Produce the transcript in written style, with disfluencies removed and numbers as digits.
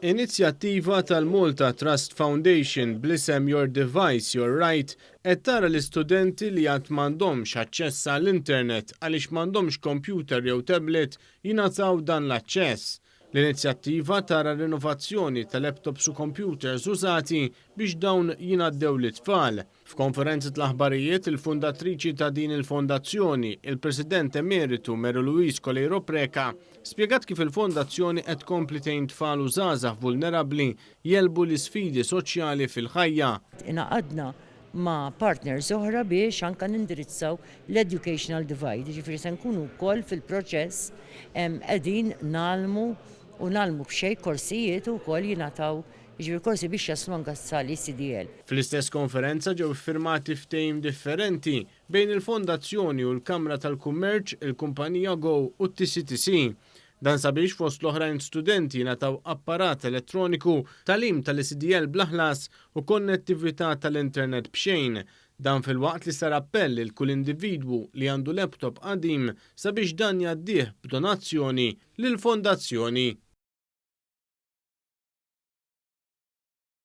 Inizjattiva tal-Malta Trust Foundation bl-isem Your Device, Your Right qed tara l-istudenti li għad m'għandhomx aċċess għall-internet għaliex m'għandhomx kompjuter jew tablet jingħataw dan l-aċċess. L-inizjattiva tara rinnovazzjoni ta' laptops u computers użati biex dawn jingħaddew lit-tfal. F'konferenza tal-aħbarijiet, il-fundatriċi ta' din il-fondazzjoni, il-President Emeritu Mary Louise Coleiro Preca, spjegat kif il-fondazzjoni qed tkompli tgħin tfal u żgħażagħ vulnerabbli jegħlbu l-isfidi soċjali fil-ħajja. Ingħaqadna ma' partners oħra biex anka nindirizzaw l-educational divide, jiġifieri se nkunu wkoll fil-proċess qegħdin ngħallmu u ngħallmu b'xejn korsijiet u wkoll jingħataw, jiġifieri, korsi biex jaslu anka sal-ECDL. Fl-istess konferenza ġew iffirmati ftehim differenti bejn il-Fondazzjoni u l-Kamra tal-Kummerċ, il-Kumpanija Go u t-TCTC. Dan sabiex fost l-oħrajn studenti jingħataw apparat elettroniku, tagħlim tal-ECDL bla ħlas u konnettività tal-internet b'xejn. Dan filwaqt li sar appell lil kull individwu li għandu laptop qadim sabiex dan jgħaddih b'donazzjoni lill-fondazzjoni.